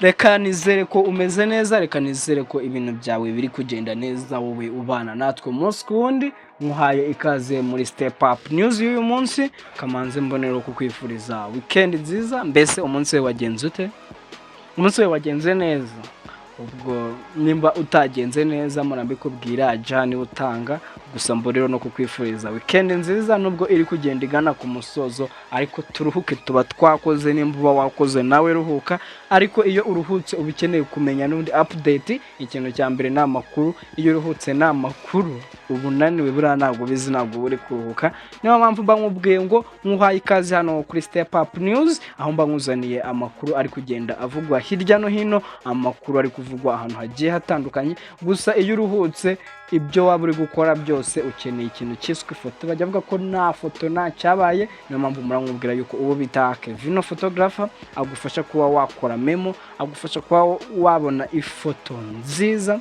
Reka nizere ko umeze neza, reka nizere ko ibintu byawe biri kugenda neza, wowe ubana natwe umunsi ku wundi. Nkuhaye ikaze muri Step Up News y'uyu munsi. Kamanze mbonero kukwifuriza weekend nziza. Mbese umunsi we wagenze ute? Umunsi we wagenze neza? Ubwo nimba utagenze neza, murambikubwira jani utanga. Gusa mbonero no kukwifuriza weekend nziza, nubwo iri kugenda igana ku musozo, ariko turuhuke, tuba twakoze. Nimba uba wakoze nawe ruhuka, ariko iyo uruhutse uba ukeneye kumenya n'undi update. Ikintu cya mbere ni amakuru. Iyo uruhutse ni amakuru, uba unaniwe buriya, ntabwo ubizi, ntabwo uba uri kuruhuka. Niyo mpamvu mba nkubwiye ngo nkuhaye ikaze hano kuri Step Up News, aho mba nkuzaniye amakuru ari kugenda avugwa hirya no hino, amakuru ari kuvugwa ahantu hagiye hatandukanye. Gusa iyo uruhutse, ibyo waba uri gukora byose, ukeneye ikintu cyiswe ifoto. Bajya bavuga ko nta foto nta cyabaye. Niyo mpamvu muramubwira yuko uwo bita Kevino Photographer agufasha kuba wakora memo, agufasha kuba wabona ifoto nziza.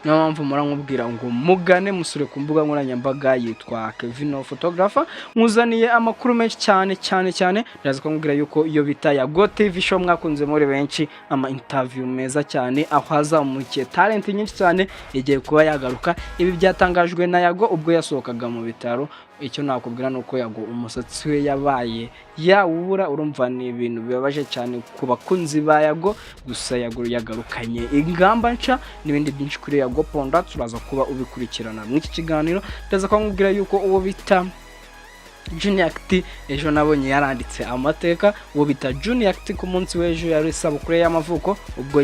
Niyo mpamvu muramubwira ngo mugane, musure ku mbuga nkoranyambaga, yitwa Kevino Photographer. Nkuzaniye amakuru menshi cyane cyane cyane. Ndaza kumubwira yuko iyo bita Yago TV Show mwakunze muri benshi, ama interview meza cyane, aho hazamukiye talent nyinshi cyane, igiye kuba yagaruka. Ibi byatangajwe na Yago ubwo yasohokaga mu bitaro. Icyo nakubwira ni uko Yago umusatsi we yabaye yawubura. Urumva ni ibintu bibabaje cyane ku bakunzi ba Yago. Gusa Yago yagarukanye ingamba nshya n'ibindi byinshi kuri Yago Ponda, turaza kuba ubikurikirana muri iki kiganiro. Ndaza kumubwira yuko uwo bita Junior Giti ejo nabonye yaranditse amateka. Uwo bita Junior Giti ku munsi w'ejo yari isabukuru ye y'amavuko, ubwo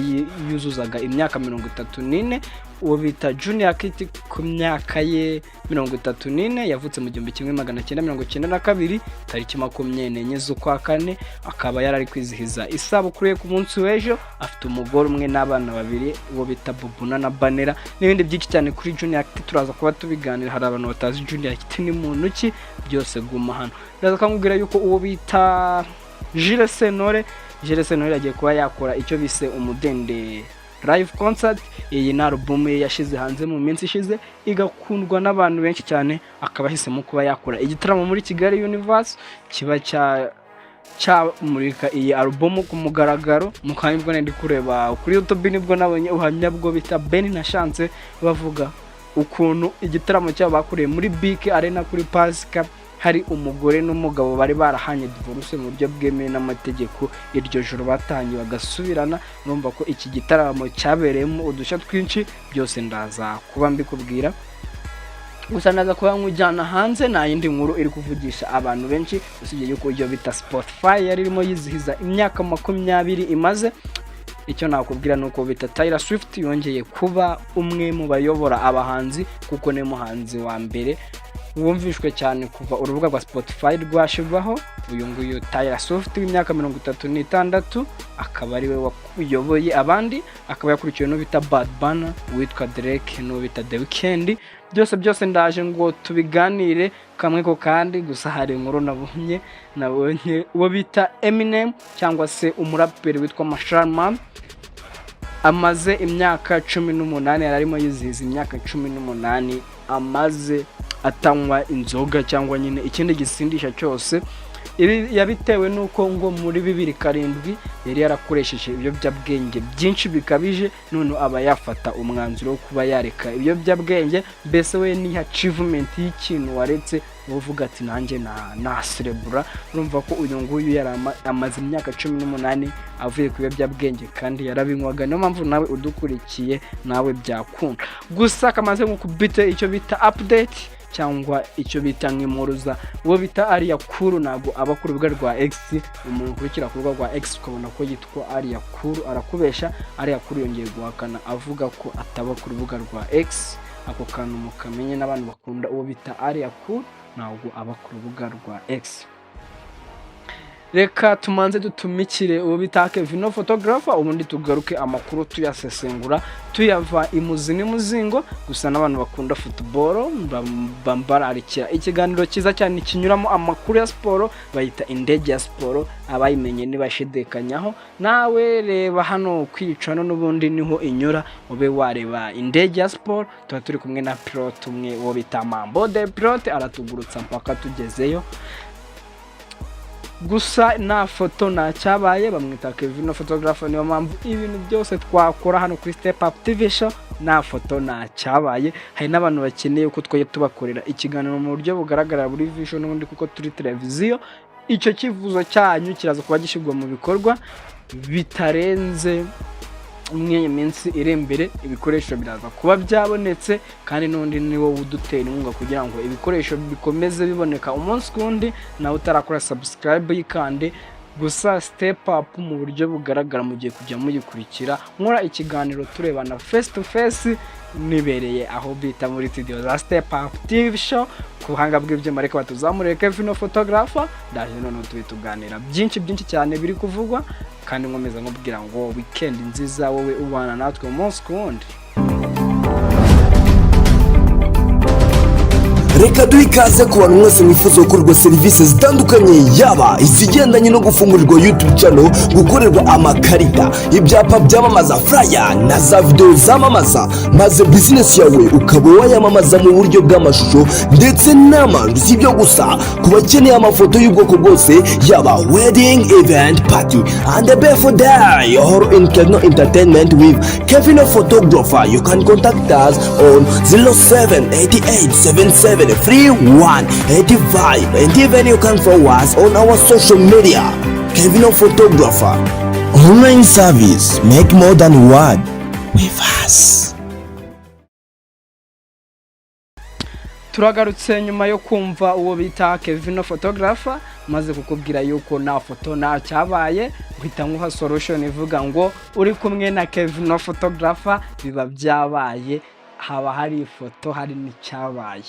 yuzuzaga imyaka 34. Uwo bita Junior Giti ku myaka ye 34, yavutse mu 1992, tariki 24 z'ukwa kane, akaba yari ari kwizihiza isabukuru ye ku munsi w'ejo. Afite umugore umwe n'abana babiri, uwo bita Bubuna na Banera, n'ibindi byinshi cyane kuri Junior Giti turaza kuba tubiganira. Hari abantu batazi Junior Giti ni muntu ki, byose guma hano. Ndaza kumubwira yuko uwo bita Jules Sentore, Jules Sentore agiye kuba yakora icyo bise Umudende Live Concert. Iyi ni alubumu ye yashyize hanze mu minsi ishize, igakundwa n'abantu benshi cyane, akaba ahisemo kuba yakora igitaramo muri Kigali Universe, kiba cya cyamurika iyi alubumu ku mugaragaro. Mu kanya ubwo ndi kureba kuri YouTube, nibwo nabonye ubuhamya bwo bita Ben na Chance, bavuga ukuntu igitaramo cyabo bakoreye muri BK Arena kuri Pasika, hari umugore n'umugabo bari barahanye divorce mu buryo bwemewe n'amategeko, iryo joro batangiye bagasubirana. Urumva ko iki gitaramo cyabereyemo udushya twinshi. Byose ndaza kuba mbikubwira. Gusa ndaza kuba nkujyana hanze, nta yindi nkuru iri kuvugisha abantu benshi usibye yuko iyo bita Spotify yari irimo yizihiza imyaka 20 imaze. Icyo nakubwira ni uko bita Taylor Swift yongeye kuba umwe mu bayobora abahanzi, kuko ni muhanzi wa mbere wumvishwe cyane kuva urubuga rwa Spotify rwashyirwaho. Uyu nguyu Taylor Swift w'imyaka 36 akaba ari we wayoboye abandi, akaba yakurikiwe n'uwo bita Bad Bunny, uwitwa Drake n'uwo bita The Weeknd. Byose byose ndaje ngo tubiganire kamwe ko kandi. Gusa hari inkuru nabonye, uwo bita Eminem cyangwa se umuraperi witwa Marshall Mathers, amaze imyaka 18, yari arimo yizihiza imyaka 18 amaze atanywa inzoga cyangwa nyine ikindi gisindisha cyose. Ibi yabitewe n'uko ngo muri 2007 yari yarakoresheje ibiyobyabwenge byinshi bikabije, none aba yafata umwanzuro wo kuba yareka ibiyobyabwenge. Mbese we ni achievement y'ikintu waretse, uvuga ati nanjye na naserebura. Urumva ko uyu nguyu yari amaze imyaka 18 avuye ku biyobyabwenge kandi yarabinywaga. Niyo mpamvu nawe udukurikiye nawe byakunda. Gusa kamaze nko kubite icyo bita update cyangwa icyo bita nk'impuruza, uwo bita Alliah Cool ntabwo aba ku rubuga rwa X. Umuntu ukurikira ku rubuga rwa X ukabona ko yitwa Alliah Cool arakubesha. Alliah Cool yongeye guhakana avuga ko ataba ku rubuga rwa X. Ako kantu mukamenye n'abantu bakunda uwo bita Alliah Cool, ntabwo aba ku rubuga rwa X. Reka tumanze dutumikire uwo bita Kevino Photographer, ubundi tugaruke amakuru tuyasesengura, tuyava imuzi n'imuzingo. Gusa n'abantu bakunda football bambararikira ikiganiro cyiza cyane kinyuramo amakuru ya siporo, bayita Indege ya Siporo. Abayimenye ntibashidikanyaho. Nawe reba hano kwicano n'ubundi niho inyura, ube wareba Indege ya Siporo. Tuba turi kumwe na pilote umwe, uwo bita Mambo de Pilote, aratugurutsa mpaka tugezeyo. Gusa nta foto, nta cyabaye. Bamwita Kevin Photographer. Niyo mpamvu ibintu byose twakora hano kuri Step Up TV Show, nta foto, nta cyabaye. Hari n'abantu bakeneye ko twajya tubakorera ikiganiro mu buryo bugaragara buri vision n'ubundi, kuko turi televiziyo. Icyo cyifuzo cyanyu kiraza kuba gishyirwa mu bikorwa bitarenze muri iyi minsi iri imbere. Ibikoresho biraza kuba byabonetse, kandi n'undi ni wowe udutera inkunga kugira ngo ibikoresho bikomeze biboneka umunsi ku wundi. Nawe utarakora subscribe, yikande. Gusa Step Up mu buryo bugaragara mugiye kujya muyikurikira, nkora ikiganiro turebana face to face, nibereye aho bita muri studio za Step Up TV Show. Ku buhanga bw'ibyuma reka batuzamurire Kevin Photographer. Ndaje noneho tube tuganira byinshi byinshi cyane biri kuvugwa, kandi nkomeza nkubwira ngo weekend nziza, wowe ubana natwe umunsi ku wundi. Reka duhe ikaze ku bantu mwese mwifuza gukorerwa serivisi zitandukanye, yaba izigendanye no gufungurirwa YouTube channel, gukorerwa amakarita, ibyapa byamamaza, flyer na za videwo zamamaza, maze bizinesi yawe ukaba wayamamaza mu buryo bw'amashusho ndetse n'amajwi. Si ibyo gusa, ku bakeneye amafoto y'ubwoko bwose, yaba wedding, event, party and the birthday or in Kevin Entertainment with Kevin Photographer, you can contact us on 0788 77 31 85, and even you can follow us on our social media. Kevin Photographer online service, make more than one with us. Turagarutse nyuma yo kumva uwo bita Kevin Photographer. Maze kukubwira yuko nta foto, nta cyabaye, uhita nkuha solution ivuga ngo uri kumwe na Kevin Photographer biba byabaye, haba hari ifoto, hari n'icyabaye.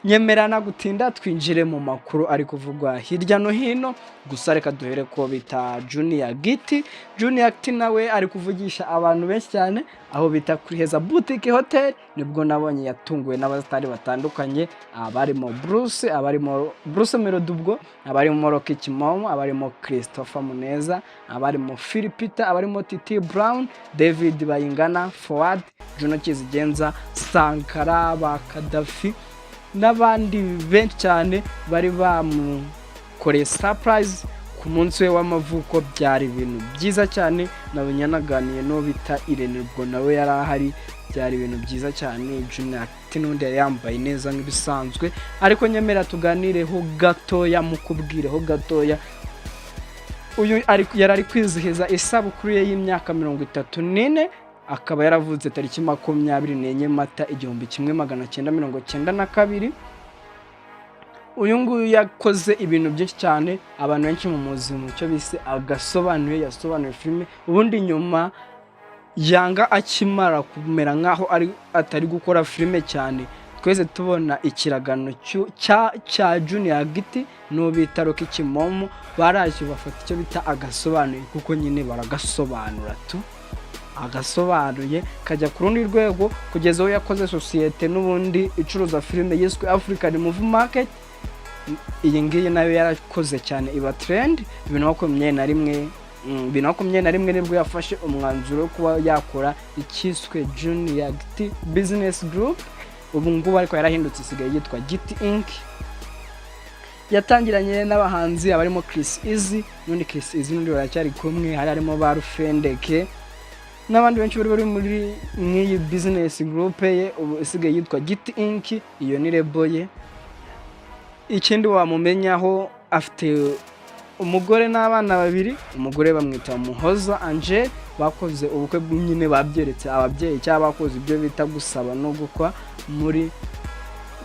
Nyemera gutinda, twinjire mu makuru ari kuvugwa hirya no hino. Gusa reka duhere ko bita Junior Giti. Junior Giti nawe ari kuvugisha abantu benshi cyane aho bita kuri Heza Boutique Hotel. Nibwo nabonye yatunguwe n'abasitari batandukanye, abarimo Bruce, abarimo Bruce Melody, ubwo abarimo Rocky Kimomo, abarimo Christopher Muneza, abarimo Philipita, abarimo Titi Brown, David Bayingana, Forward, Juno Kizigenza, Sankara, ba Kadafi n'abandi benshi cyane bari bamukoreye surprise ku munsi we w'amavuko. Byari ibintu byiza cyane. Nabonye yanaganiye n'uwo bita Irene, ubwo nawe yari ahari. Byari ibintu byiza cyane. Junior n'ubundi yari yambaye neza nk'ibisanzwe. Ariko nyemera tuganireho gatoya, mukubwireho gatoya. Uyu yari ari kwizihiza isabukuru ye y'imyaka 34, akaba yaravutse tariki 24 Mata 1992. Uyu nguyu yakoze ibintu byinshi cyane. Abantu benshi mumuzi mu cyo bise agasobanuye. Yasobanuye filime. Ubundi nyuma yanga akimara kumera nk'aho ari atari gukora filime cyane, twese tubona ikiragano cya Junior Giti n'uwo bita Rocky Kimomo. Baraje bafata icyo bita agasobanuye, kuko nyine baragasobanura tu, agasobanuye kajya ku rundi rwego, kugeza aho yakoze sosiyete n'ubundi icuruza filime yiswe African Movie Market. Iyi ngiyi nayo yarakoze cyane, iba trend. 2021, 2021 nibwo yafashe umwanzuro wo kuba yakora icyiswe Junior Giti Business Group. Ubu ngubu ariko yarahindutse, isigaye yitwa Giti Inc. Yatangiranye n'abahanzi abarimo Chris Easy, n'undi Chris Easy n'undi baracyari kumwe. Hari harimo ba Rufendeke n'abandi benshi bari bari muri mw'iyi business group ye, ubu isigaye yitwa Giti Inc. Iyo ni label ye. Ikindi wamumenyaho, afite umugore n'abana babiri. Umugore bamwita Muhoza Angel. Bakoze ubukwe nyine, babyeretse ababyeyi cyangwa bakoze ibyo bita gusaba no gukwa muri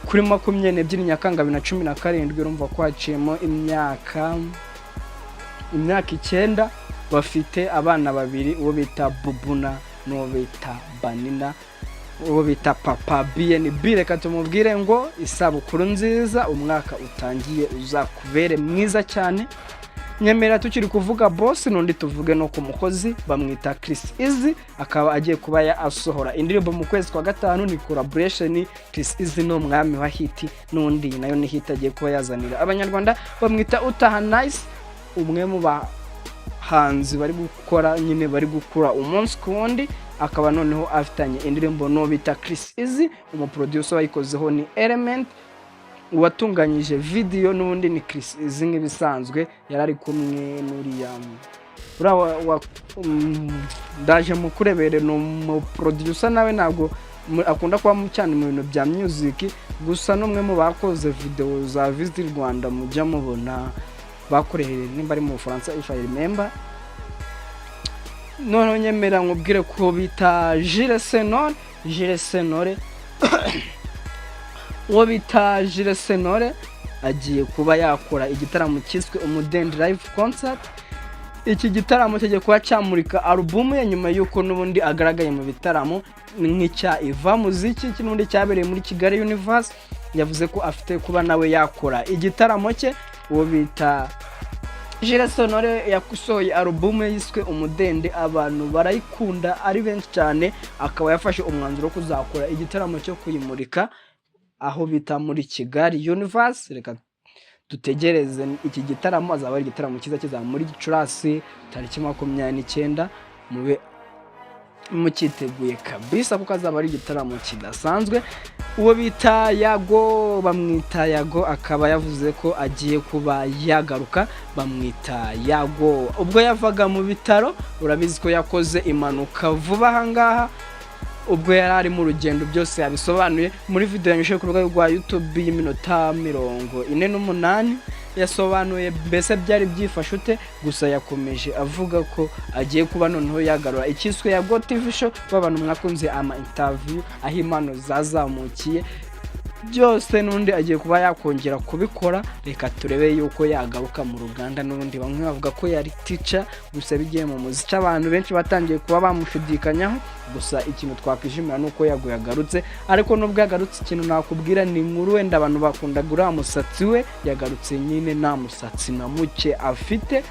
kuri 22 Nyakanga 2017. Urumva ko haciyemo imyaka 9. Bafite abana babiri, uwo bita Bubuna n'uwo bita Banina. Uwo bita Papa BNB, reka tumubwire ngo isabukuru nziza, umwaka utangiye uzakubere mwiza cyane. Nyemera tukiri kuvuga boss, n'undi tuvuge no ku mukozi, bamwita Chris Easy, akaba agiye kuba asohora indirimbo mu kwezi kwa gatanu. Ni collaboration. Chris Easy ni umwami wa hit, n'undi nayo ni hit agiye kuba yazanira Abanyarwanda. Bamwita Utaha Nice, umwe mu bahanzi bari gukora nyine, bari gukura umunsi ku wundi, akaba noneho afitanye indirimbo n'uwo bita Chris Easy. Umuproducer wayikozeho ni Element. Uwatunganyije video n'ubundi ni Chris Eazy nk'ibisanzwe, yari ari kumwe n'uriya uriya ndaje mukurebere, ni umuproducer nawe, ntabwo akunda kuba cyane mu bintu bya music, gusa n'umwe mu bakoze video za Visit Rwanda mujya mubona bakoreye nimba ari mu Bufaransa, if I remember. Noneho nyemera nkubwire ko bita Jules Sentore. Jules Sentore, uwo bita Jules Sentore agiye kuba yakora igitaramo cyiswe Umudende Live Concert. Iki gitaramo kigiye kuba cyamurika alubumu ye nyuma y'uko n'ubundi agaragaye mu bitaramo nk'icya Iva Muziki, n'ubundi cyabereye muri Kigali Universe. Yavuze ko afite kuba nawe yakora igitaramo cye. Uwo bita Jules Sentore yasohoye alubumu ye yiswe Umudende, abantu barayikunda ari benshi cyane, akaba yafashe umwanzuro wo kuzakora igitaramo cyo kuyimurika aho bita muri Kigali Universe. Reka dutegereze iki gitaramo, azaba ari igitaramo cyiza kizaba muri Gicurasi tariki 29. Mube mucyiteguye kabisa kuko azaba ari igitaramo kidasanzwe. Uwo bita Yago, bamwita Yago, akaba yavuze ko agiye kuba yagaruka. Bamwita Yago ubwo yavaga mu bitaro, urabizi ko yakoze impanuka vuba aha ngaha ubwo yari ari mu rugendo. Byose yabisobanuye muri video yanyujije ku rubuga rwa YouTube y'iminota 48. Yasobanuye mbese byari byifashe ute. Gusa yakomeje avuga ko agiye kuba noneho yagarura ikiswe Yago TV Show. B'abantu mwakunze ama interview aho impano zazamukiye byose, n'undi agiye kuba yakongera kubikora. Reka turebe yuko yagaruka mu ruganda. N'ubundi bamwe bavuga ko yari tica, gusa bigiye mu muziki abantu benshi batangiye kuba bamushidikanyaho. Gusa ikintu twakwishimira ni uko Yago yagarutse. Ariko nubwo yagarutse, ikintu nakubwira ni inkuru wenda abantu bakundaga uriya musatsi we, yagarutse nyine nta musatsi na muke afite.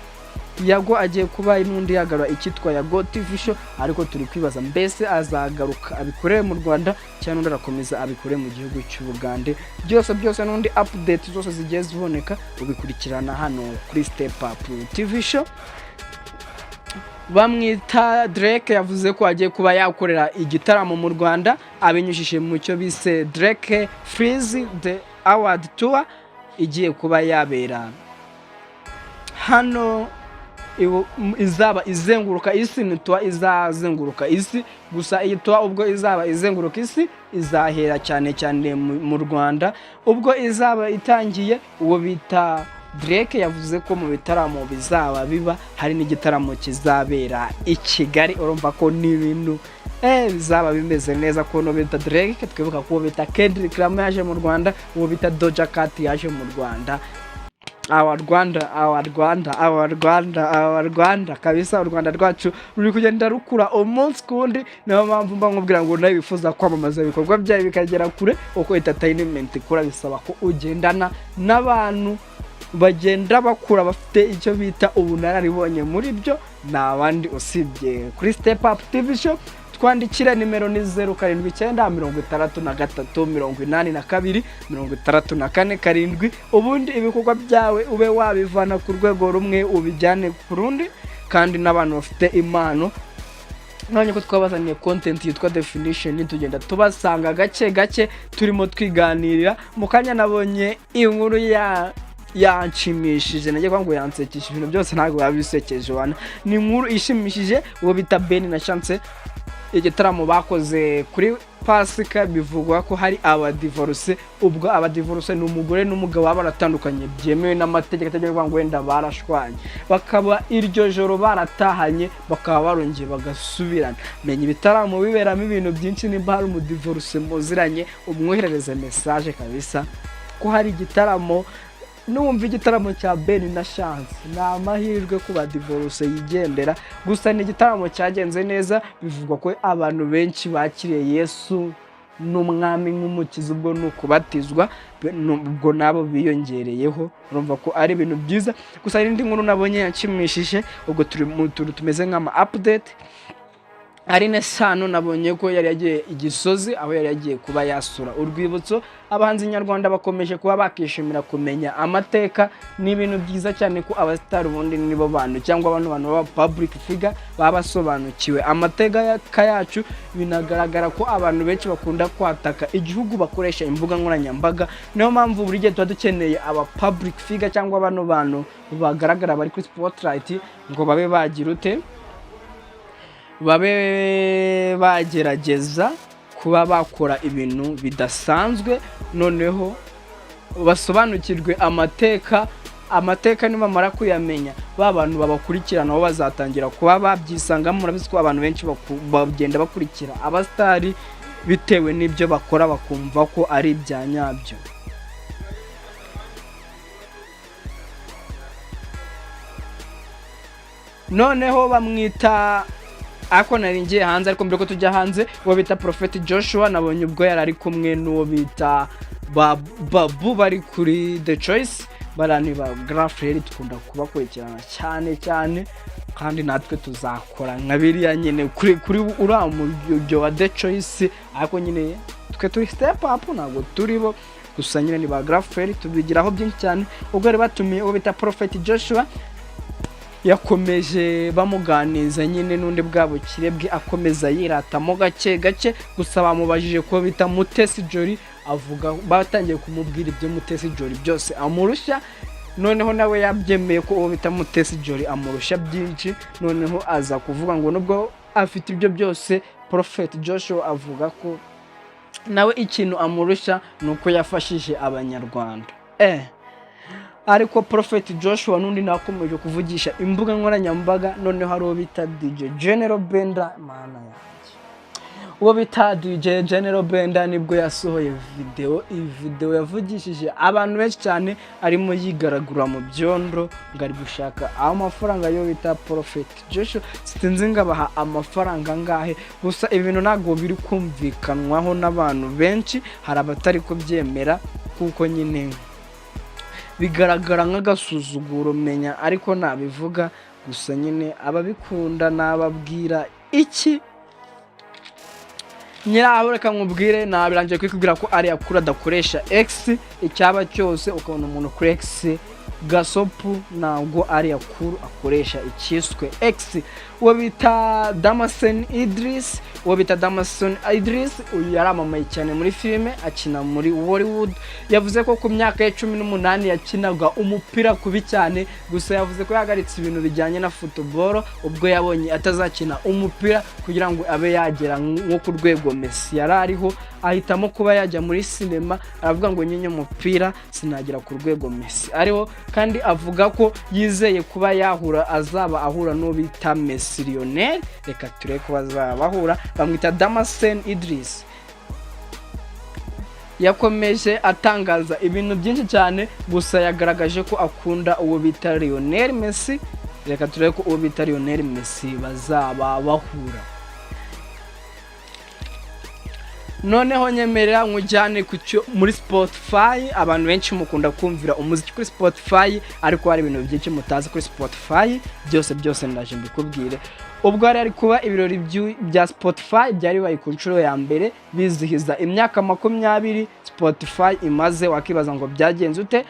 Yago agiye kuba n'undi yagarura icyitwa Yago TV Show, ariko turi kwibaza mbese azagaruka abikorere mu Rwanda cyangwa n'undi arakomeza abikorere mu gihugu cy'Ubugande. Byose byose n'undi update zose zigiye ziboneka ubikurikirana hano kuri Step Up TV Show. Bamwita Drake yavuze ko agiye kuba yakorera igitaramo mu Rwanda abinyujije mu cyo bise Drake Freeze the Award Tour, igiye kuba yabera hano, izaba izenguruka isi. Ni tour izazenguruka isi. Gusa iyi tour ubwo izaba izenguruka isi izahera cyane cyane mu Rwanda ubwo izaba itangiye. Uwo bita Drake yavuze ko mu bitaramo bizaba biba hari n'igitaramo kizabera i Kigali. Urumva ko ni ibintu bizaba bimeze neza. Ko uwo bita Drake, twibuka ko uwo bita Kendrick Lamar yaje mu Rwanda, uwo bita Doja Cat yaje mu Rwanda. Our Rwanda, our Rwanda, our Rwanda, our Rwanda kabisa! U Rwanda rwacu ruri kugenda rukura umunsi ku wundi. Niyo mpamvu mba nkubwira ngo nawe wifuza kwamamaza ibikorwa byawe bikagera kure, uko entertainment ikura bisaba ko ugendana n'abantu bagenda bakura bafite icyo bita ubunararibonye muri byo. Ni abandi usibye kuri Step Up TV Show. Twandikira, nimero ni 0796382647, ubundi ibikorwa byawe ube wabivana ku rwego rumwe ubijyane ku rundi. Kandi n'abantu bafite impano, none ko twabazaniye content yitwa Definition, tugenda tubasanga gake gake turimo twiganirira. Mu kanya nabonye inkuru ya yanshimishije, nagiye kuvuga ngo yansekesha, ibintu byose ntabwo biba bisekeje wana. Ni inkuru ishimishije. Uwo bita Ben na Chance, igitaramo bakoze kuri Pasika, bivugwa ko hari abadivoruse. Ubwo abadivoruse ni umugore n'umugabo baba baratandukanye byemewe n'amategeko, atajya kuvuga ngo wenda barashwanye, bakaba iryo joro baratahanye, bakaba barongeye bagasubirana. Menya ibitaramo biberamo ibintu byinshi. Nimba hari umudivoruse muziranye, umwoherereze message kabisa ko hari igitaramo. Numva igitaramo cya Ben na Chance, ni amahirwe ku badivoruse yigendera. Gusa ni igitaramo cyagenze neza, bivugwa ko abantu benshi bakiriye Yesu n'umwami nk'umukiza, ubwo ni ukubatizwa, ubwo nabo biyongereyeho. Urumva ko ari ibintu byiza. Gusa hari indi nkuru nabonye yanshimishije, ubwo turi mu tuntu tumeze nk'ama update. Alyn Sano nabonye ko yari yagiye i Gisozi, aho yari yagiye kuba yasura urwibutso. Abahanzi nyarwanda bakomeje kuba bakishimira kumenya amateka. Ni ibintu byiza cyane ko abasitari ubundi nibo bantu, cyangwa abantu baba public figure, baba basobanukiwe amateka yacu. Binagaragara ko abantu benshi bakunda kwataka igihugu bakoresha imbuga nkoranyambaga. Niyo mpamvu buri gihe tuba dukeneye aba public figure, cyangwa bano bantu bagaragara bari kuri spotlight, ngo babe bagira ute, babe bagerageza kuba bakora ibintu bidasanzwe, noneho basobanukirwe amateka. Amateka nibamara kuyamenya, ba bantu babakurikirana nabo bazatangira kuba babyisangamo. Murabizi ko abantu benshi bagenda bakurikira abasitari bitewe n'ibyo bakora, bakumva ko ari ibya nyabyo. Noneho bamwita, ariko nari ngiye hanze, ariko mbere ko tujya hanze, uwo bita Prophet Joshua nabonye ubwo yari ari kumwe n'uwo bita Babu, bari kuri The Choice. Bariya ni ba grand frère, dukunda kubakurikirana cyane cyane, kandi natwe tuzakora nka biriya nyine kuri uriya mujyo wa The Choice. Ariko nyine twe turi step up, ntabwo turi bo. Gusa nyine ni ba grand frère, tubigiraho byinshi cyane. Ubwo bari batumiye uwo bita Prophet Joshua, yakomeje bamuganiza nyine n'undi bwa bukire bwe, akomeza yiratamo gake gake. Gusa bamubajije ko bita Mutesi Jolly, avuga batangiye kumubwira ibyo Mutesi Jolly byose amurusha. Noneho nawe yabyemeye ko uwo bita Mutesi Jolly amurusha byinshi. Noneho aza kuvuga ngo nubwo afite ibyo byose, Prophet Joshua avuga ko nawe ikintu amurusha ni uko yafashije Abanyarwanda. Ariko Prophet Joshua n'undi nakomeje kuvugisha imbuga nkoranyambaga. Noneho hari uwo bita DJ General Benda, mana yanjye, uwo bita DJ General Benda nibwo yasohoye video. Iyi video yavugishije abantu benshi cyane, arimo yigaragura mu byondo ngo ari gushaka amafaranga yo bita Prophet Joshua. Sinzi ngo abaha amafaranga angahe. Gusa ibintu ntabwo biri kumvikanwaho n'abantu benshi, hari abatari kubyemera kuko nyine bigaragara nk'agasuzuguro menya, ariko nabivuga. Gusa nyine ababikunda nababwira iki? Nyiraho reka nkubwire, nabirangiye kwikubwira ko ari akura adakoresha X. Icyaba cyose ukabona umuntu kuri X gasopu, ntabwo ari akuru akoresha icyiswe X. Uwo bita Damson Idris, uwo bita Damson Idris, uyu yaramamaye cyane muri filime, akina muri Hollywood. Yavuze ko ku myaka ye 18 yakinaga umupira kubi cyane. Gusa yavuze ko yahagaritse ibintu bijyanye na football ubwo yabonye atazakina umupira kugira ngo abe yagera nko ku rwego Messi yari ariho, ahitamo kuba yajya muri sinema. Aravuga ngo nyine umupira sinagera ku rwego Messi ariho, kandi avuga ko yizeye kuba yahura, azaba ahura n'uwo bita Messi Lionel. Reka turebe ko bazaba bahura. Bamwita Damson Idris. Yakomeje atangaza ibintu byinshi cyane, gusa yagaragaje ko akunda uwo bita Lionel Messi. Reka turebe ko uwo bita Lionel Messi bazaba bahura. Noneho nyemerera nkujyane ku cyo muri Spotify. Abantu benshi mukunda kumvira umuziki kuri Spotify, ariko hari ibintu byinshi mutazi kuri Spotify. Byose byose ndaje mbikubwire. Ubwo hari kuba ibirori bya Spotify, byari bibaye ku nshuro ya mbere, bizihiza imyaka 20 Spotify imaze. Wakibaza ngo byagenze ute?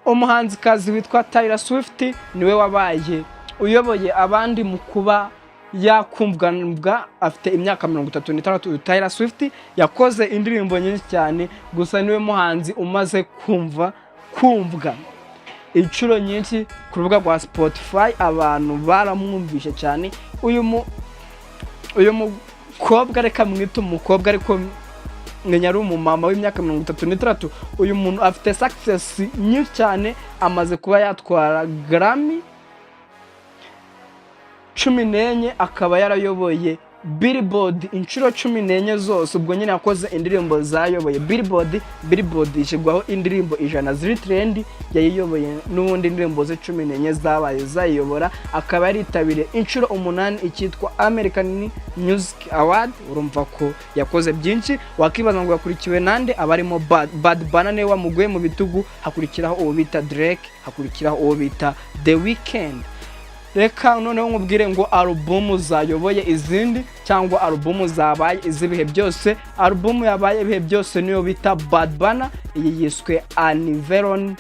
Umuhanzikazi witwa Taylor Swift niwe wabaye uyoboye abandi mu kuba yakumvwa. Afite imyaka 36. Uyu Taylor Swift yakoze indirimbo nyinshi cyane, gusa niwe muhanzi umaze kumvwa inshuro nyinshi ku rubuga rwa Spotify. Abantu baramwumvishe cyane. Uyu mukobwa, reka mwite umukobwa, ariko menya ari umumama w'imyaka 36. Uyu muntu afite success nyinshi cyane, amaze kuba yatwara Grammy 14, akaba yarayoboye Billboard inshuro 14 zose. Ubwo nyine yakoze indirimbo zayoboye Billboard. Billboard ishyirwaho indirimbo 100 ziri trend, yayiyoboye n'ubundi, indirimbo ze 14 zabaye zayiyobora. Akaba yaritabiriye inshuro 8 icyitwa American Music Award. Urumva ko yakoze byinshi. Wakibaza ngo yakurikiwe nande? Abarimo Bad Bunny niwe wamuguye mu bitugu, hakurikiraho uwo bita Drake, hakurikiraho uwo bita The Weeknd. Reka noneho nkubwire ngo alubumu zayoboye izindi cyangwa alubumu zabaye iz'ibihe byose. Alubumu yabaye ibihe byose niyo bita Bad Bunny, iyi yiswe Uneven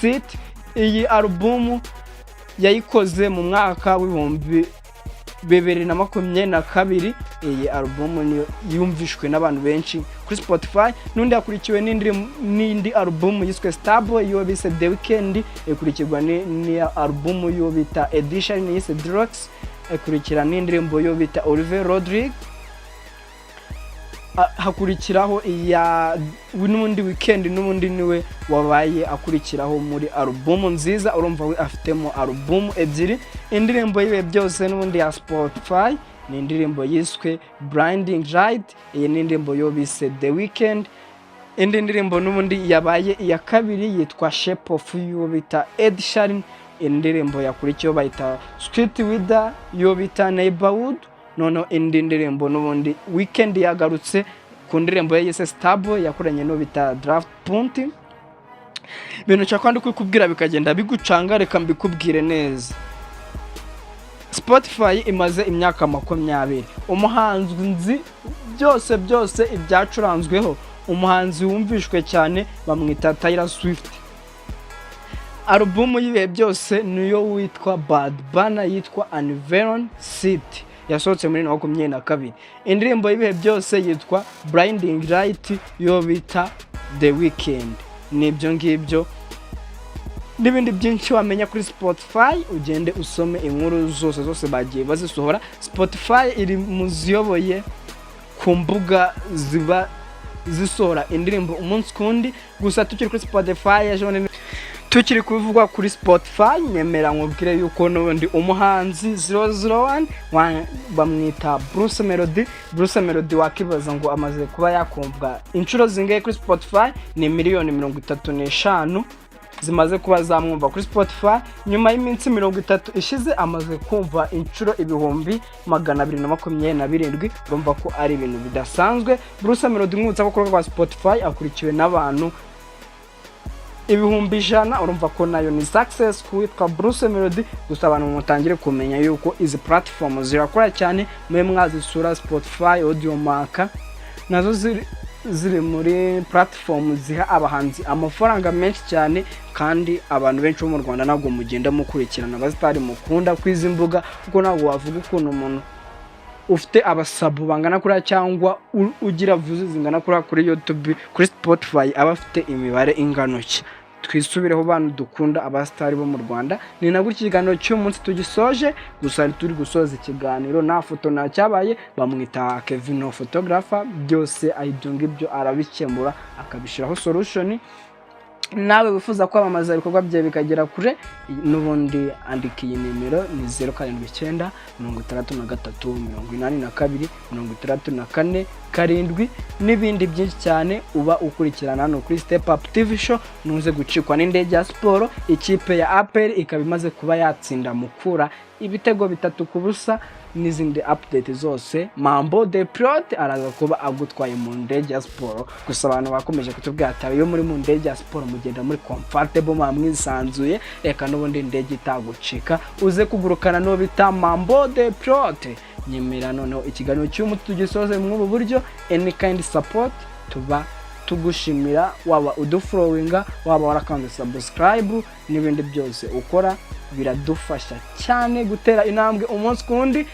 City. Iyi alubumu yayikoze mu mwaka w'2022. Iyi alubumu niyo yumvishwe n'abantu benshi kuri Spotify. N'undi yakurikiwe n'indi alubumu yiswe Starboy yo bise The Weeknd, ikurikirwa ni alubumu yo bita Ed Sheeran yise Drugs, ikurikira n'indirimbo yo bita Olivia Rodrigo. Hakurikiraho iya n'ubundi Weeknd, n'ubundi niwe wabaye akurikiraho muri alubumu nziza. Urumva we afitemo alubumu ebyiri. Indirimbo y'ibihe byose n'ubundi ya Spotify ni indirimbo yiswe Blinding Light, iyi ni indirimbo yo bise The Weeknd. Indi ndirimbo n'ubundi yabaye iya kabiri yitwa Shape of You bita Ed Sheeran. Indirimbo yakurikiyeho bayita Sweet Weather yo bita Neighborhood. Noneho indi ndirimbo n'ubundi Weeknd yagarutse ku ndirimbo ye yise Starboy yakoranye no bita Daft Punk. Ibintu nshaka kandi kubikubwira bikagenda bigucanga, reka mbikubwire neza. Spotify imaze imyaka 20. Umuhanzi nzi byose byose ibyacuranzweho, umuhanzi wumvishwe cyane bamwita Taylor Swift. Alubumu y'ibihe byose niyo witwa Bad Bunny yitwa Uneven City, yasohotse muri 2022. Indirimbo y'ibihe byose yitwa Blinding Light yo bita The Weeknd. Ni ibyo ngibyo n'ibindi byinshi wamenya kuri Spotify. Ugende usome inkuru zose zose bagiye bazisohora. Spotify iri mu ziyoboye ku mbuga ziba zisohora indirimbo umunsi ku wundi. Gusa tukiri kuri Spotify, ejo bundi tukiri kuvugwa kuri Spotify, nyemera nkubwire yuko n'ubundi umuhanzi 001 bamwita Bruce Melody. Bruce Melody wakibaza ngo amaze kuba yakumvwa inshuro zingahe kuri Spotify? Ni miliyoni 35 zimaze kuba zamwumva kuri Spotify. Nyuma y'iminsi 30 ishize amaze kumva inshuro 227,000. Urumva ko ari ibintu bidasanzwe. Bruce Melody, mwibutsa ko ku rubuga rwa Spotify akurikiwe n'abantu 100,000. Urumva ko nayo ni success ku witwa Bruce Melody. Gusa abantu mutangire kumenya yuko izi platform zirakora cyane, mube mwazisura. Spotify, Audiomack nazo ziri muri platform ziha abahanzi amafaranga menshi cyane. Kandi abantu benshi bo mu Rwanda ntabwo mugenda mukurikirana abasitari mukunda kwizi mbuga, kuko ntabwo wavuga ukuntu umuntu ufite abasabu bangana kuriya cyangwa ugira views zingana kuriya kuri YouTube, kuri Spotify aba afite imibare ingano ki. Twisubireho bantu dukunda abasitari bo mu Rwanda. Ni nabwo ikiganiro cy'uyu munsi tugisoje. Gusa turi gusoza ikiganiro nta foto, nta cyabaye. Bamwita Kevin photographer, byose ibyo ngibyo arabikemura akabishyiraho solution. Nawe wifuza kwamamaza ibikorwa byawe bikagera kure, n'ubundi andika iyi nimero, ni 0796338264 7, n'ibindi byinshi cyane uba ukurikirana hano kuri Step Up TV Show. Ntuze gucikwa n'indege ya siporo. Ikipe ya APR ikaba imaze kuba yatsinda Mukura ibitego 3-0, n'izindi update zose. Mambo de Pilote araza kuba agutwaye mu ndege ya siporo. Gusa abantu bakomeje kutubwira ati iyo muri mu ndege ya siporo mugenda muri comfortable, muba mwisanzuye. Reka n'ubundi indege itagucika, uze kugurukana n'uwo bita Mambo de Pilote. Nyemera noneho ikiganiro cy'uyu tugisoze muri ubu buryo. Any kind support tuba tugushimira, waba udufollowinga, waba warakanze subscribe n'ibindi byose ukora biradufasha cyane gutera intambwe umunsi ku wundi.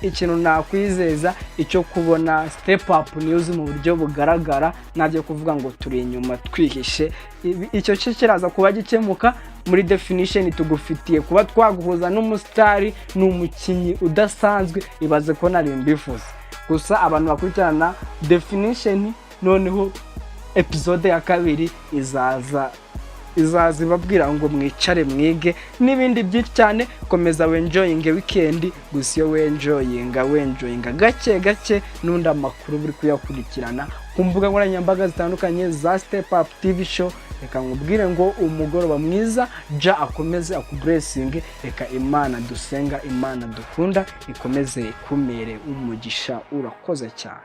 Ikintu nakwizeza icyo kubona Step Up News mu buryo bugaragara, ntabyo kuvuga ngo turi inyuma twihishe. Icyo cyo kiraza kuba gikemuka muri definition. Tugufitiye kuba twaguhuza n'umusitari, ni umukinnyi udasanzwe. Ibaze ko nari mbivuze. Gusa abantu bakurikirana definition, noneho episode ya kabiri izaza ibabwira ngo mwicare mwige n'ibindi byinshi cyane. Komeza wenjoyinge weekend. Gusa iyo wenjoyinga, wenjoyinga gake gake, n'undi amakuru buri kuyakurikirana ku mbuga nkoranyambaga zitandukanye za Step Up TV Show. Reka nkubwire ngo umugoroba mwiza, ja akomeze akublessinge. Reka Imana dusenga, Imana dukunda ikomeze ikumere umugisha. Urakoze cyane.